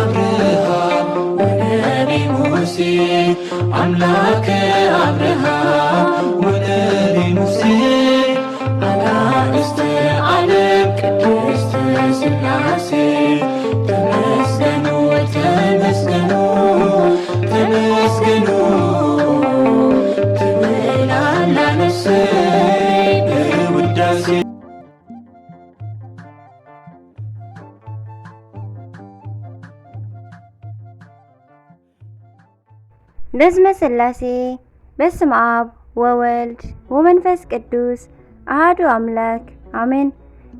አብርሃም ወነቢ ሙሴ፣ አምላከ አብርሃም ወነቢ ሙሴ፣ አናእስተ ዓለም ቅድስት ሥላሴ፣ ተመስገኑ፣ ተመስገኑ፣ ተመስገኑ ትብል ኣላ ነፍሰይ በውዳሴ። በስመ ሥላሴ፣ በስመ አብ ወወልድ ወመንፈስ ቅዱስ አሐዱ አምላክ አሜን።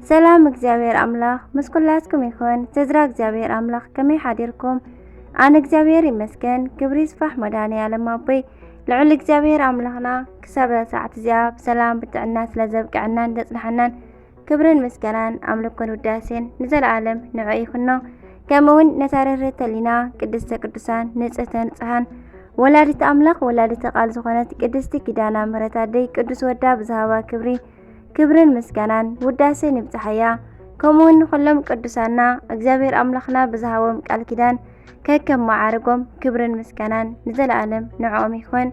ሰላም እግዚኣብሔር ኣምላኽ ምስ ኩላትኩም ይኹን። ስድራ እግዚኣብሔር ኣምላኽ ከመይ ሓዲርኩም? ኣነ እግዚኣብሔር ይመስገን፣ ክብሪ ይስፋሕ መድኃኔ ዓለም ኣቦይ። ልዑል እግዚኣብሔር ኣምላኽና ክሳብ እዛ ሰዓት እዚኣ ብሰላም ብጥዕና ስለ ዘብቅዐናን ዘጽንሐናን ክብርን ምስጋናን ኣምልኮን ውዳሴን ንዘለዓለም ንዕኡ ይኹኖ። ከምኡ እውን ነታ ርህርህቲ ሕሊና ቅድስተ ቅዱሳን ንጽህተ ንጽሃን ወላዲተ ኣምላኽ ወላዲተ ቃል ዝኾነት ቅድስቲ ኪዳና ምሕረት ኣደይ ቅዱስ ወዳ ብዝሃባ ክብሪ ክብርን ምስጋናን ውዳሴን ይብጽሓያ። ከምኡ እውን ንኹሎም ቅዱሳና እግዚኣብሔር ኣምላኽና ብዝሃቦም ቃል ኪዳን ከከም መዓርጎም ክብርን ምስጋናን ንዘለዓለም ንዕኦም ይኹን።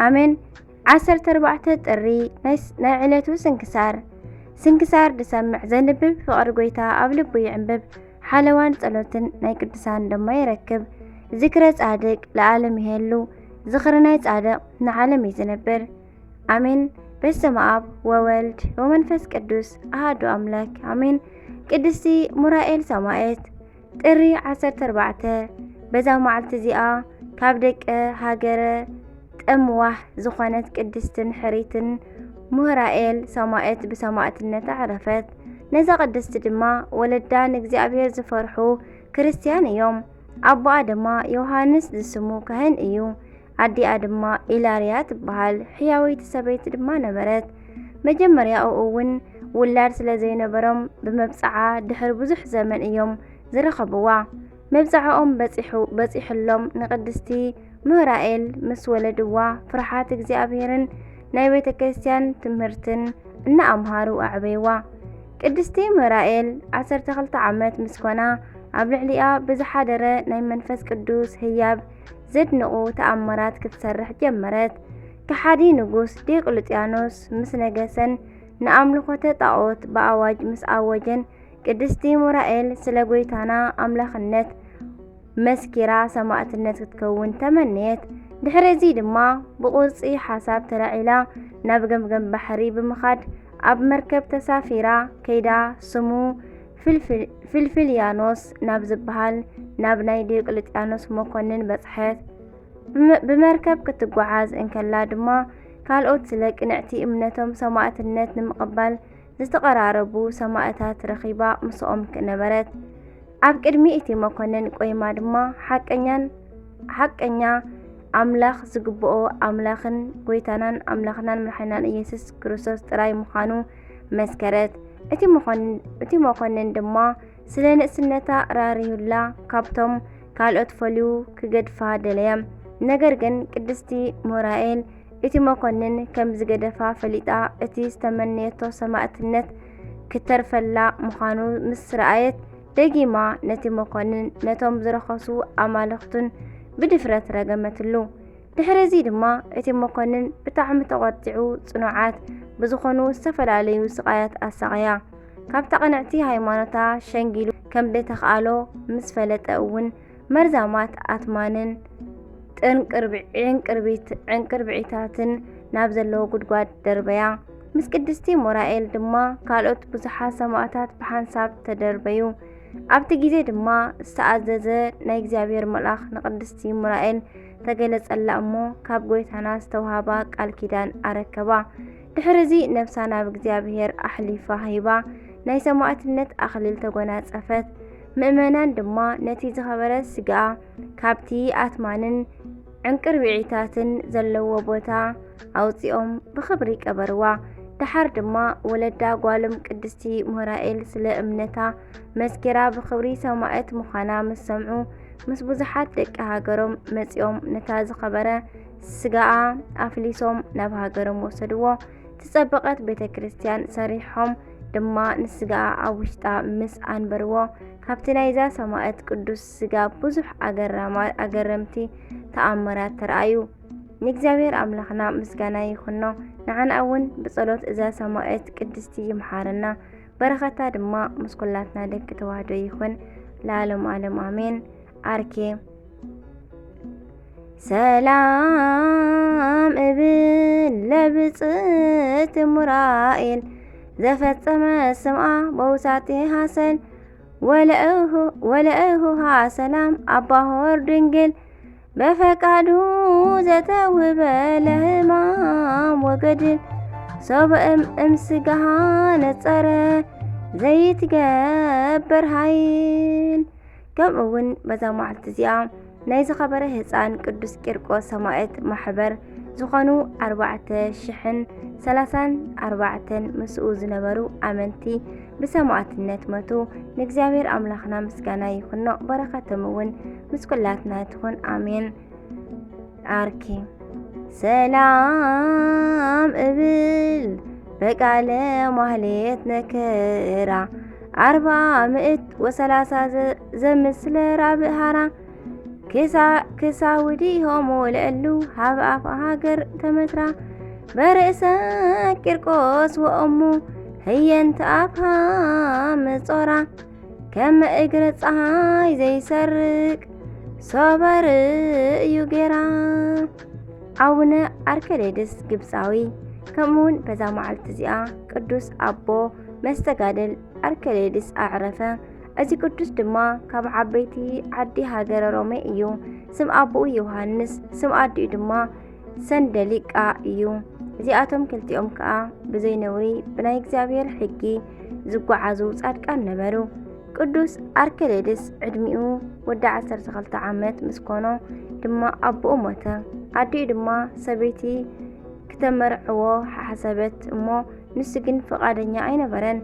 ኣሜን። ዓሰርተ ኣርባዕተ ጥሪ ናይ ስ-፣ ናይ ዕለቱ ስንክሳር። ስንክሳር ዝሰምዕ ዘንብብ ፍቕሪ ጐይታ ኣብ ልቡ ይዕንብብ። ሓለዋን ጸሎትን ናይ ቅዱሳን ድማ ይረክብ። ዝክረ ጻድቅ ለዓለም ይሄሉ። ዝኽሪ ናይ ጻድቕ ንዓለም እዩ ዝነብር። ኣሜን። በስመ አብ ወወልድ ወመንፈስ ቅዱስ አሐዱ አምላክ አሜን። ቅድስቲ ሙራኤል ሰማዕት። ጥሪ ዓሰርተ ኣርባዕተ። በዛ መዓልቲ እዚኣ ካብ ደቀ ሃገረ ጠምዋህ ዝኾነት ቅድስትን ሕሪትን ሙራኤል ሰማዕት ብሰማዕትነት ኣዕረፈት። ነዛ ቅድስቲ ድማ ወለዳ ንእግዚኣብሔር ዝፈርሑ ክርስትያን እዮም። ኣቦኣ ድማ ዮሃንስ ዝስሙ ካህን እዩ። ኣዲኣ ድማ ኢላርያ ትበሃል ሕያወይቲ ሰበይቲ ድማ ነበረት። መጀመርያኡ እውን ውላድ ስለ ዘይነበሮም ብመብጽዓ ድሕሪ ብዙሕ ዘመን እዮም ዝረኸብዋ። መብጽዓኦም በጺሑ-፣ በጺሕሎም ንቅድስቲ ሙራኤል ምስ ወለድዋ ፍርሓት እግዚኣብሔርን ናይ ቤተ ክርስቲያን ትምህርትን እናኣምሃሩ ኣዕበይዋ። ቅድስቲ ሙራኤል ዓሰርተ ክልተ ዓመት ምስ ኮና ኣብ ልዕሊኣ ብዝሓደረ ናይ መንፈስ ቅዱስ ህያብ ዘድንቑ ተኣምራት ክትሰርሕ ጀመረት። ከሓዲ ንጉስ ዲዮቅልጥያኖስ ምስ ነገሰን ንኣምልኾተ ጣዖት ብኣዋጅ ምስ ኣወጀን ቅድስቲ ሙራኤል ስለ ጐይታና ኣምላኽነት መስኪራ ሰማዕትነት ክትከውን ተመነየት። ድሕሪ እዚ ድማ ብቑርጺ ሓሳብ ተላዒላ ናብ ገምገም ባሕሪ ብምኻድ ኣብ መርከብ ተሳፊራ ከይዳ ስሙ ፍልፍል-፣ ፍልፍልያኖስ ናብ ዝበሃል ናብ ናይ ዲዮቅልጥያኖስ መኮንን በጽሐት። ብመ-፣ ብመርከብ ክትጓዓዝ እንከላ ድማ ካልኦት ስለ ቅንዕቲ እምነቶም ሰማዕትነት ንምቕባል ዝተቐራረቡ ሰማእታት ረኺባ ምስኦም ነበረት። ኣብ ቅድሚ እቲ መኮንን ቆይማ ድማ ሓቀኛን፣ ሓቀኛ ኣምላኽ ዝግብኦ ኣምላኽን ጐይታናን ኣምላኽናን መድሓኒናን ኢየሱስ ክርስቶስ ጥራይ ምዃኑ መስከረት። እቲ መኮንን፣ እቲ መኮንን ድማ ስለ ንእስነታ ራርዩላ ካብቶም ካልኦት ፈልዩ ክገድፋ ደለየ። ነገር ግን ቅድስቲ ሞራኤል እቲ መኮንን ከም ዝገደፋ ፈሊጣ እቲ ዝተመነየቶ ሰማእትነት ክተርፈላ ምዃኑ ምስ ረኣየት ደጊማ ነቲ መኮንን ነቶም ዝረኸሱ ኣማልኽቱን ብድፍረት ረገመትሉ። ድሕሪ እዚ ድማ እቲ መኮንን ብጣዕሚ ተቖጢዑ ጽኑዓት ብዝኾኑ ዝተፈላለዩ ስቓያት ኣሳቐያ። ካብታ ቅንዕቲ ሃይማኖታ ሸንጊሉ ከም ዘይተኽኣሎ ምስ ፈለጠ እውን መርዛማት ኣትማንን ጥንቅርብዒ-፣ ዕንቅርቢት-፣ ዕንቅርብዒታትን ናብ ዘለዎ ጉድጓድ ደርበያ። ምስ ቅድስቲ ሞራኤል ድማ ካልኦት ብዙሓት ሰማእታት ብሓንሳብ ተደርበዩ። ኣብቲ ግዜ ድማ ዝተኣዘዘ ናይ እግዚኣብሔር መልኣኽ ንቅድስቲ ሞራኤል ተገለጸላ እሞ ካብ ጐይታና ዝተዋህባ ቃል ኪዳን ኣረከባ። ድሕሪ እዚ ነፍሳ ናብ እግዚኣብሔር ኣሕሊፋ ሂባ ናይ ሰማእትነት ኣኽሊል ተጎናጸፈት። ምእመናን ድማ ነቲ ዝኸበረ ስጋኣ ካብቲ ኣትማንን ዕንቅርብዒታትን ዘለዎ ቦታ ኣውጺኦም ብኽብሪ ቀበርዋ። ደሓር ድማ ወለዳ ጓሎም ቅድስቲ ሞራኤል ስለ እምነታ መስኪራ ብኽብሪ ሰማእት ምዃና ምስ ሰምዑ፣ ምስ ብዙሓት ደቂ ሃገሮም መጺኦም ነታ ዝኸበረ ስጋኣ ኣፍሊሶም ናብ ሃገሮም ወሰድዎ። ዝጸበቐት ቤተ ክርስቲያን ሰሪሖም ድማ ንስጋኣ ኣብ ውሽጣ ምስ ኣንበርዎ፣ ካብቲ ናይዛ ሰማእት ቅዱስ ስጋ ብዙሕ ኣገራማ-፣ ኣገረምቲ ተኣምራት ተራእዩ። ንእግዚኣብሔር ኣምላኽና ምስጋና ይኹኖ። ንዓና እውን ብጸሎት እዛ ሰማእት ቅድስቲ ይምሓረና። በረኸታ ድማ ምስ ኩላትና ደቂ ተዋህዶ ይኹን ለዓለም ዓለም ኣሜን። ኣርኬ ሰላም እብል ለብጽእቲ ሙራኤል ዘፈጸመ ስምኣ በውሳጤ ሃሰል ወለእሁ-፣ ወለእሁሃ ሰላም ኣባሆር ድንግል በፈቃዱ ዘተውህበ ለህማም ወገድል ሶበ እም-፣ እምስጋሃ ነጸረ ዘይትገበር ሃይል። ከምኡ እውን በዛ መዓልቲ እዚኣ ናይ ዝኸበረ ህፃን ቅዱስ ቂርቆስ ሰማዕት ማሕበር ዝኾኑ ኣርባዕተ ሽሕን ሰላሳን ኣርባዕተን ምስኡ ዝነበሩ ኣመንቲ ብሰማዕትነት መቱ። ንእግዚኣብሔር ኣምላኽና ምስጋና ይኹኖ፣ በረኸቶም እውን ምስ ኩላትና ትኹን። ኣሜን። ኣርኪ ሰላም እብል በቃለ ማህሌት ነከራ ኣርባ ምእት ወሰላሳ ዘ-፣ ዘምስለ ራብእ ሃራ ክሳ-፣ ክሳውዲ ሆሞ ለእሉ ሃብ ኣፍ ሃገር ተመትራ በርእሰ ቂርቆስ ወእሙ ህየንተ ኣፍሃ ምጾራ ከመ እግረ ጸሓይ ዘይሰርቅ ሶበር እዩ ጌራ። ኣቡነ ኣርከሌድስ ግብጻዊ። ከምኡውን በዛ መዓልቲ እዚኣ ቅዱስ ኣቦ መስተጋድል ኣርከሌድስ ኣዕረፈ። እዚ ቅዱስ ድማ ካብ ዓበይቲ ዓዲ ሃገረ ሮሜ እዩ። ስም ኣቦኡ ዮሃንስ፣ ስም ኣዲኡ ድማ ሰንደሊቃ እዩ። እዚኣቶም ክልቲኦም ከኣ ብዘይ ነውሪ ብናይ እግዚኣብሔር ሕጊ ዝጓዓዙ ጻድቃን ነበሩ። ቅዱስ ኣርከሌድስ ዕድሚኡ ወዲ ዓሰርተ ክልተ ዓመት ምስ ኮኖ ድማ ኣቦኡ ሞተ። ኣዲኡ ድማ ሰበይቲ ክተመርዕዎ ሓሰበት እሞ ንሱ ግን ፍቓደኛ ኣይነበረን።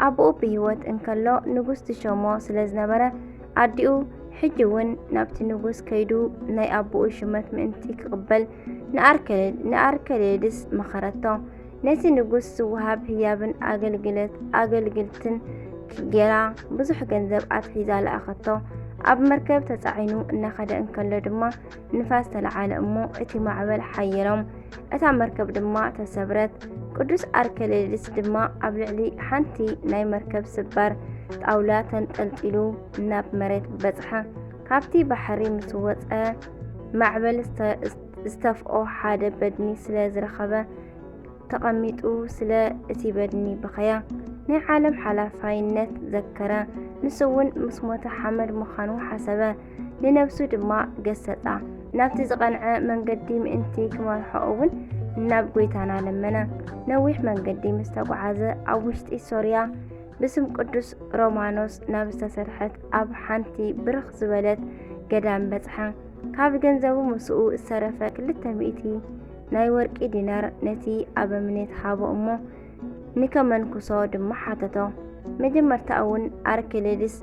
ኣቦኡ ብህይወት እንከሎ ንጉስ ትሾሞ ስለ ዝነበረ ኣዲኡ ሕጂ እውን ናብቲ ንጉስ ከይዱ ናይ ኣቦኡ ሽመት ምእንቲ ክቕበል ንኣርከሌ-፣ ንኣርከሌድስ መኸረቶ። ነቲ ንጉስ ዝወሃብ ህያብን ኣገልግለት-፣ ኣገልግልትን ጌራ ብዙሕ ገንዘብ ኣትሒዛ ለኣኸቶ። ኣብ መርከብ ተጻዒኑ እናኸደ እንከሎ ድማ ንፋስ ተለዓለ እሞ እቲ ማዕበል ሓየሎም፣ እታ መርከብ ድማ ተሰብረት። ቅዱስ ኣርከሌድስ ድማ ኣብ ልዕሊ ሓንቲ ናይ መርከብ ስባር ጣውላ ተንጠልጢሉ ናብ መሬት በጽሐ። ካብቲ ባሕሪ ምስ ወጸ ማዕበል ዝተ-፣ ዝተፍኦ ሓደ በድኒ ስለ ዝረኸበ ተቐሚጡ ስለ እቲ በድኒ በኸየ። ናይ ዓለም ሓላፋይነት ዘከረ። ንሱ እውን ምስ ሞተ ሓመድ ምዃኑ ሓሰበ። ንነብሱ ድማ ገሰጻ። ናብቲ ዝቐንዐ መንገዲ ምእንቲ ክመርሖ እውን ናብ ጐይታና ለመነ። ነዊሕ መንገዲ ምስ ተጓዓዘ ኣብ ውሽጢ ሶርያ ብስም ቅዱስ ሮማኖስ ናብ ዝተሰርሐት ኣብ ሓንቲ ብርኽ ዝበለት ገዳም በጽሐ። ካብ ገንዘቡ ምስኡ ዝተረፈ ክልተ ሚእቲ ናይ ወርቂ ዲናር ነቲ ኣበምኔት ሃቦ እሞ ንከመንኩሶ ድማ ሓተቶ። መጀመርታ እውን ኣርኬሌድስ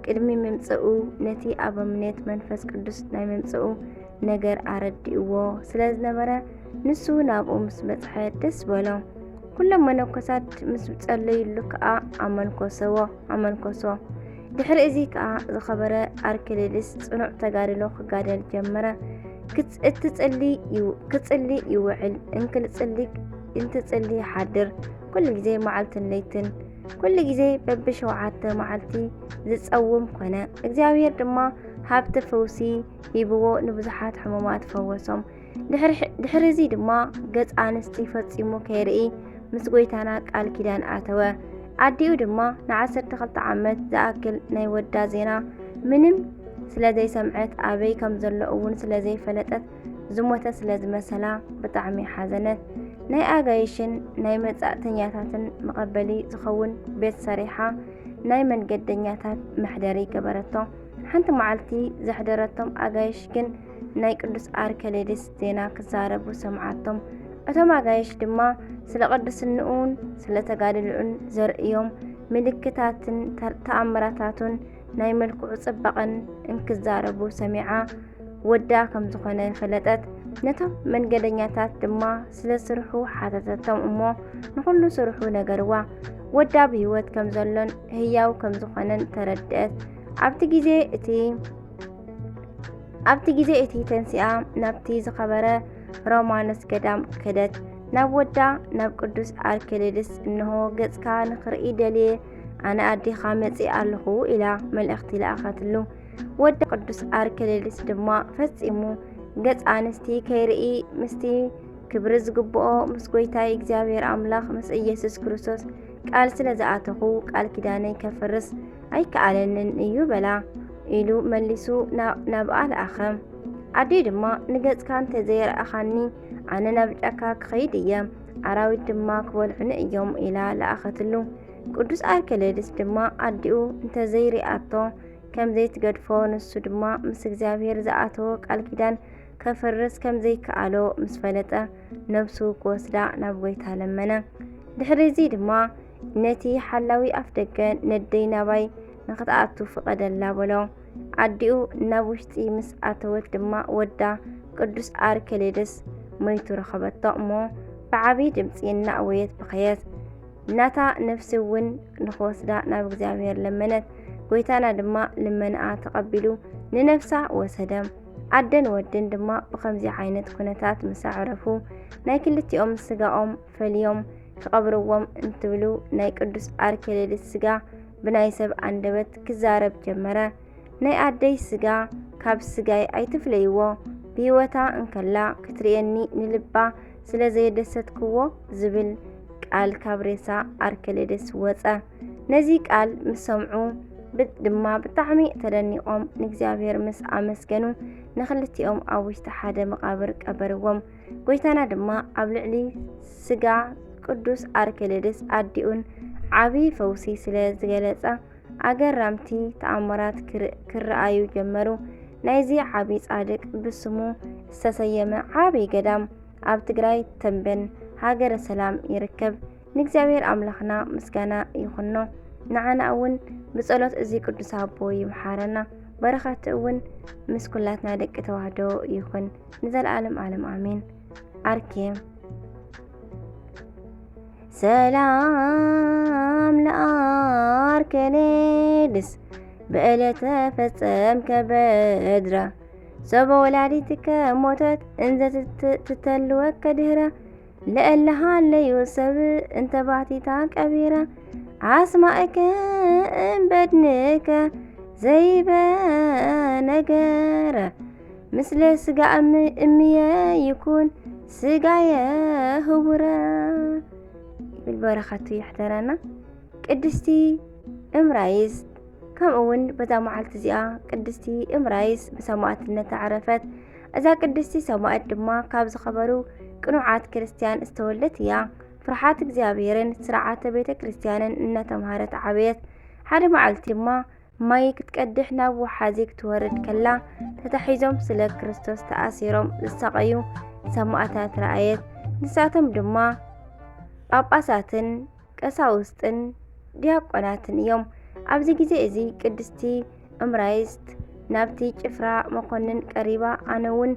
ቅድሚ ምምጽኡ ነቲ ኣበምኔት መንፈስ ቅዱስ ናይ ምምጽኡ ነገር ኣረዲእዎ ስለ ዝነበረ፣ ንሱ ናብኡ ምስ በጽሐ ደስ በሎ። ኩሎም መነኮሳት ምስ ጸለዩሉ ከኣ ኣመንኮሰዎ፣ ኣመንኮሶ። ድሕሪ እዚ ከኣ ዝኸበረ ኣርኬሌድስ ጽኑዕ ተጋድሎ ክጋደል ጀመረ። ክጽ-፣ እትጽሊ ይው-፣ ክጽሊ ይውዕል፣ እንክልጽሊ፣ እንትጽሊ ይሓድር፣ ኩሉ ግዜ መዓልትን ለይትን፣ ኩሉ ግዜ በብሸውዓተ መዓልቲ ዝጸውም ኮነ። እግዚኣብሔር ድማ ሃብቲ ፈውሲ ሂብዎ፣ ንብዙሓት ሕሙማት ፈወሶም። ድሕሪ፣ ድሕሪ እዚ ድማ ገጽ ኣንስቲ ፈጺሙ ከይርኢ ምስ ጐይታና ቃል ኪዳን ኣተወ። ኣዲኡ ድማ ንዓሰርተ ክልተ ዓመት ዝኣክል ናይ ወዳ ዜና ምንም ስለ ዘይሰምዐት፣ ኣበይ ከም ዘሎ እውን ስለ ዘይፈለጠት፣ ዝሞተ ስለ ዝመሰላ ብጣዕሚ ሓዘነት። ናይ ኣጋይሽን ናይ መጻእተኛታትን መቐበሊ ዝኸውን ቤት ሰሪሓ፣ ናይ መንገደኛታት መሕደሪ ገበረቶ። ሓንቲ መዓልቲ ዘሕደረቶም ኣጋይሽ ግን ናይ ቅዱስ ኣርከሌድስ ዜና ክዛረቡ ሰምዓቶም። እቶም ኣጋይሽ ድማ ስለ ቅድስንኡን ስለ ተጋድልኡን ዘርእዮም ምልክታትን ተር-፣ ተኣምራታቱን ናይ መልክዑ ጽባቐን እንክዛረቡ ሰሚዓ፣ ወዳ ከም ዝኾነ ፈለጠት። ነቶም መንገደኛታት ድማ ስለ ስርሑ ሓተተቶም እሞ፣ ንኹሉ ስርሑ ነገርዋ። ወዳ ብህይወት ከም ዘሎን ህያው ከም ዝኾነን ተረድአት። ኣብቲ ግዜ እቲ ኣብቲ ግዜ እቲ ተንሲኣ ናብቲ ዝኸበረ ሮማኖስ ገዳም ከደት። ናብ ወዳ ናብ ቅዱስ ኣርኬሌድስ፣ "እንሆ ገጽካ ንኽርኢ ደልየ፣ ኣነ ኣዴኻ መጺእ ኣለኹ" ኢላ መልእኽቲ ለኣኸትሉ። ወዳ ቅዱስ ኣርኬሌድስ ድማ ፈጺሙ ገጽ ኣንስቲ ከይርኢ፣ ምስቲ ክብሪ ዝግብኦ ምስ ጎይታይ እግዚኣብሔር ኣምላኽ ምስ ኢየሱስ ክርስቶስ ቃል ስለ ዝኣተኹ፣ ቃል ኪዳነይ ከፍርስ ኣይከኣለንን እዩ በላ፣ ኢሉ መሊሱ ና-፣ ናብኣ ለኣኸ። ኣደይ ድማ፣ "ንገጽካ እንተ ዘይረኣኻኒ፣ ኣነ ናብ ጫካ ክኸይድ እየ፣ ኣራዊት ድማ ክበልዑኒ እዮም" ኢላ ለኣኸትሉ። ቅዱስ ኣርኬሌድስ ድማ ኣዲኡ እንተ ዘይሪኣቶ ከም ዘይትገድፎ፣ ንሱ ድማ ምስ እግዚኣብሔር ዝኣተዎ ቃል ኪዳን ከፍርስ ከም ዘይከኣሎ ምስ ፈለጠ፣ ነብሱ ክወስዳ ናብ ጎይታ ለመነ። ድሕሪ እዚ ድማ፣ "ነቲ ሓላዊ ኣፍ ደገ ነደይ ናባይ ንኽትኣቱ ፍቐደላ" በሎ። ኣዲኡ ናብ ውሽጢ ምስ ኣተወት ድማ፣ ወዳ ቅዱስ ኣርኬሌድስ ሞይቱ ረኸበቶ እሞ፣ ብዓቢ ድምጺ እናእወየት በኸየት። ናታ ነፍሲ እውን ንኽወስዳ ናብ እግዚኣብሔር ለመነት። ጎይታና ድማ ልመናኣ ተቐቢሉ ንነፍሳ ወሰደ። ኣደን ወድን ድማ ብኸምዚ ዓይነት ኩነታት ምስ ኣዕረፉ፣ ናይ ክልቲኦም ስጋኦም ፈልዮም ክቐብርዎም እንትብሉ፣ ናይ ቅዱስ ኣርኬሌድስ ስጋ ብናይ ሰብ ኣንደበት ክዛረብ ጀመረ። "ናይ ኣደይ ስጋ ካብ ስጋይ ኣይትፍለይዎ፣ ብህይወታ እንከላ ክትርእየኒ ንልባ ስለ ዘየደሰትክዎ" ዝብል ቃል ካብ ሬሳ ኣርኬሌድስ ወጸ። ነዚ ቃል ምስ ሰምዑ ብ-፣ ድማ ብጣዕሚ ተደኒቖም ንእግዚኣብሔር ምስ ኣመስገኑ፣ ንኽልቲኦም ኣብ ውሽጢ ሓደ መቓብር ቀበርዎም። ጎይታና ድማ ኣብ ልዕሊ ስጋ ቅዱስ ኣርኬሌድስ ኣዲኡን ዓቢ ፈውሲ ስለ ዝገለጸ፣ ኣገራምቲ ተኣምራት ክር-፣ ክረኣዩ ጀመሩ። ናይዚ ዓቢ ጻድቅ ብስሙ ዝተሰየመ ዓቢ ገዳም ኣብ ትግራይ ተምቤን ሃገረ ሰላም ይርከብ። ንእግዚኣብሔር ኣምላኽና ምስጋና ይኹኖ። ንዓና እውን ብጸሎት እዚ ቅዱስ ኣቦ ይምሓረና። በረኸቱ እውን ምስ ኩላትና ደቂ ተዋህዶ ይኹን ንዘለዓለም ዓለም ኣሜን። ኣርኬ። ሰላም ለኣርኬሌድስ ብእለተ ፈጸምከ በድራ፣ ሰበ ወላዲትከ ሞተት እንዘ ትት-፣ ትተልወከ ድህረ፣ ለእለ ሃለዩ ሰብ እንተ ባቲታ ቀቢረ፣ ኣስማእከ እምበድንከ ዘይበ ነገረ፣ ምስለ ስጋ እም-፣ እምየ ይኩን ስጋየ ህቡረ። ይብል በረኸቱ ይሕደረና። ቅድስቲ እምራይስት። ከምኡ እውን በዛ መዓልቲ እዚኣ ቅድስቲ እምራይስ ብሰማዕትነት ኣዕረፈት። እዛ ቅድስቲ ሰማዕት ድማ ካብ ዝኸበሩ ቅኑዓት ክርስትያን ዝተወልደት እያ። ፍርሓት እግዚኣብሔርን ስርዓተ ቤተ ክርስትያንን እናተምሃረት ዓበየት። ሓደ መዓልቲ ድማ ማይ ክትቀድሕ ናብ ወሓዚ ክትወርድ ከላ፣ ተታሒዞም ስለ ክርስቶስ ተኣሲሮም ዝሳቐዩ ሰማዕታት ረኣየት። ንሳቶም ድማ ጳጳሳትን ቀሳውስትን ዲያቆናትን እዮም። ኣብዚ ግዜ እዚ ቅድስቲ እምራይስት ናብቲ ጭፍራ መኮንን ቀሪባ፣ ኣነ እውን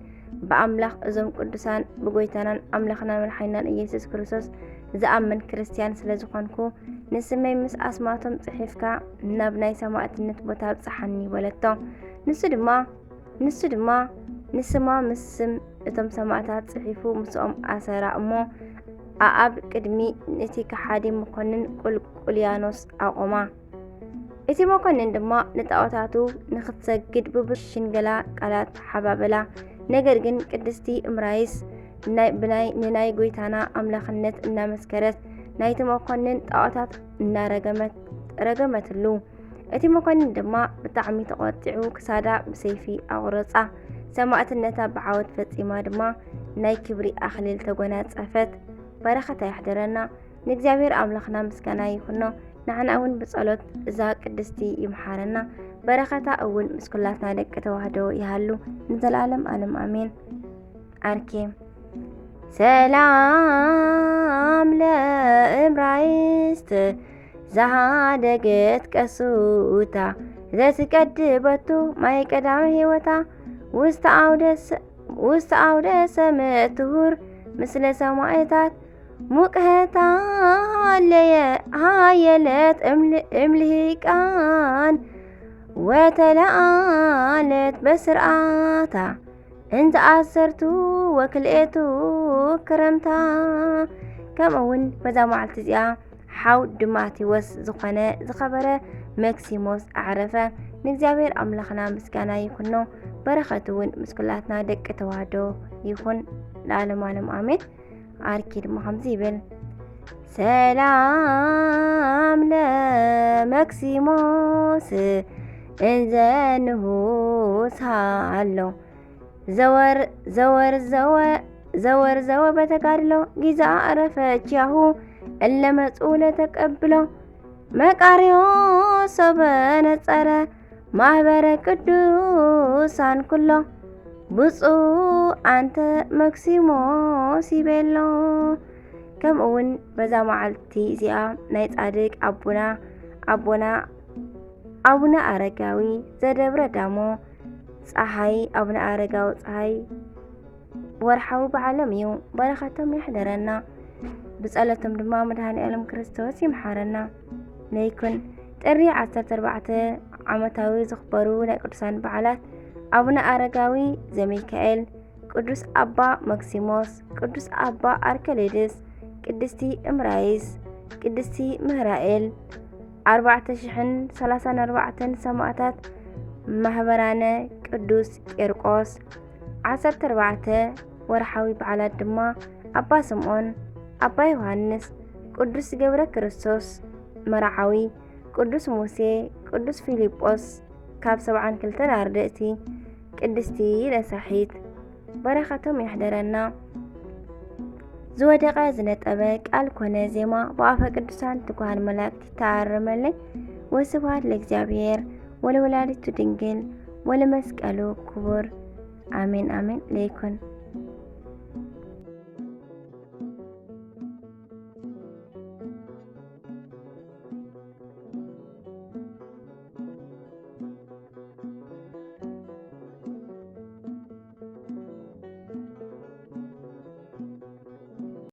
ብኣምላኽ እዞም ቅዱሳን ብጎይታናን ኣምላኽናን መድሓኒናን ኢየሱስ ክርስቶስ ዝኣምን ክርስትያን ስለ ዝኾንኩ፣ ንስመይ ምስ ኣስማቶም ጽሒፍካ ናብ ናይ ሰማዕትነት ቦታ ኣብጽሓኒ በለቶ። ንሱ ድማ፣ ንሱ ድማ ንስማ ምስ ስም እቶም ሰማዕታት ጽሒፉ ምስኦም ኣሰራ እሞ፣ ኣኣብ ቅድሚ እቲ ከሓዲ መኮንን ቁልቁልያኖስ ኣቆማ። እቲ መኮንን ድማ ንጣዖታቱ ንኽትሰግድ ብብዙሕ ሽንገላ ቃላት ሓባበላ። ነገር ግን ቅድስቲ እምራይስ ናይ፣ ብናይ፣ ንናይ ጎይታና ኣምላኽነት እናመስከረት ናይቲ መኮንን ጣዖታት እናረገመት፣ ረገመትሉ። እቲ መኮንን ድማ ብጣዕሚ ተቖጢዑ ክሳዳ ብሰይፊ ኣቑረጻ። ሰማዕትነታ ብዓወት ፈጺማ ድማ ናይ ክብሪ ኣኽሊል ተጎናጸፈት። በረኸታ ይሕደረና። ንእግዚኣብሔር ኣምላኽና ምስጋና ይኹኖ። ንዓና እውን ብጸሎት እዛ ቅድስቲ ይምሓረና። በረኸታ እውን ምስ ኩላትና ደቂ ተዋህዶ ይሃሉ ንዘለዓለም ዓለም ኣሜን። ኣርኬ። ሰላም ለእምራይስት ዘሃደገት ቀሱታ ዘትቀድበቱ ማይ ቀዳመ ህይወታ ውስተ ኣውደ ስ-፣ ውስተ ኣውደ ሰምእ ትሁር፣ ምስለ ሰማዕታት ሙቀታ ሃለየ ሃየለት እምል-፣ እምልሂቃን ወተለኣለት በስርዓታ እንተ ዓሰርቱ ወክልኤቱ ክረምታ። ከምኡ እውን በዛ መዓልቲ እዚኣ ሓው ድማቴዎስ ዝኾነ ዝኸበረ መክሲሞስ ኣዕረፈ። ንእግዚኣብሔር ኣምላኽና ምስጋና ይኹኖ፣ በረኸቱ እውን ምስ ኩላትና ደቂ ተዋህዶ ይኹን ለዓለም ዓለም ኣሜን። ኣርኪ ድማ ከምዚ ይብል፣ ሰላም ለመክሲሞስ እንዘ ንሁስ ኣሎ ዘወር ዘወር ዘወ ዘወር ዘወ በተጋድሎ ጊዛ ኣረፈ ኪያሁ እለ መጹ ለተቀብሎ መቃርዮ ሶበ ነጸረ ማህበረ ቅዱሳን ኩሎ ብፁዕ ኣንተ መክሲሞስ ይቤሎ። ከምኡ እውን በዛ መዓልቲ እዚኣ ናይ ጻድቅ ኣቦና ኣቦና ኣቡነ ኣረጋዊ ዘደብረ ዳሞ ጸሓይ ኣቡነ ኣረጋዊ ጸሓይ ወርሓዊ በዓሎም እዩ። በረኸቶም ይሕደረና፣ ብጸሎቶም ድማ መድኃኔ ዓለም ክርስቶስ ይምሓረና። ለይኩን ጥሪ ዓሰርተ ኣርባዕተ ዓመታዊ ዝኽበሩ ናይ ቅዱሳን በዓላት ኣቡነ ኣረጋዊ ዘሚካኤል፣ ቅዱስ ኣባ መክሲሞስ፣ ቅዱስ ኣባ ኣርከሌድስ፣ ቅድስቲ እምራይስ፣ ቅድስቲ ምህራኤል፣ ኣርባዕተ ሽሕን ሰላሳን ኣርባዕተን ሰማእታት ማህበራነ ቅዱስ ቂርቆስ፣ ዓሰርተ ኣርባዕተ ወርሓዊ በዓላት ድማ ኣባ ስምዖን፣ ኣባ ዮሃንስ፣ ቅዱስ ገብረ ክርስቶስ መርዓዊ፣ ቅዱስ ሙሴ፣ ቅዱስ ፊልጶስ፣ ካብ ሰብዓን ክልተን ኣርድእቲ ቅድስቲ ነሳሒት በረኸቶም ይሕደረና። ዝወደቐ ዝነጠበ ቃል ኮነ ዜማ ብኣፈ ቅዱሳን ትጉሃን መላእክት ይተኣረመለይ። ወስብሐት ለእግዚኣብሔር ወለወላዲቱ ድንግል ወለመስቀሉ ክቡር። ኣሜን ኣሜን። ለይኩን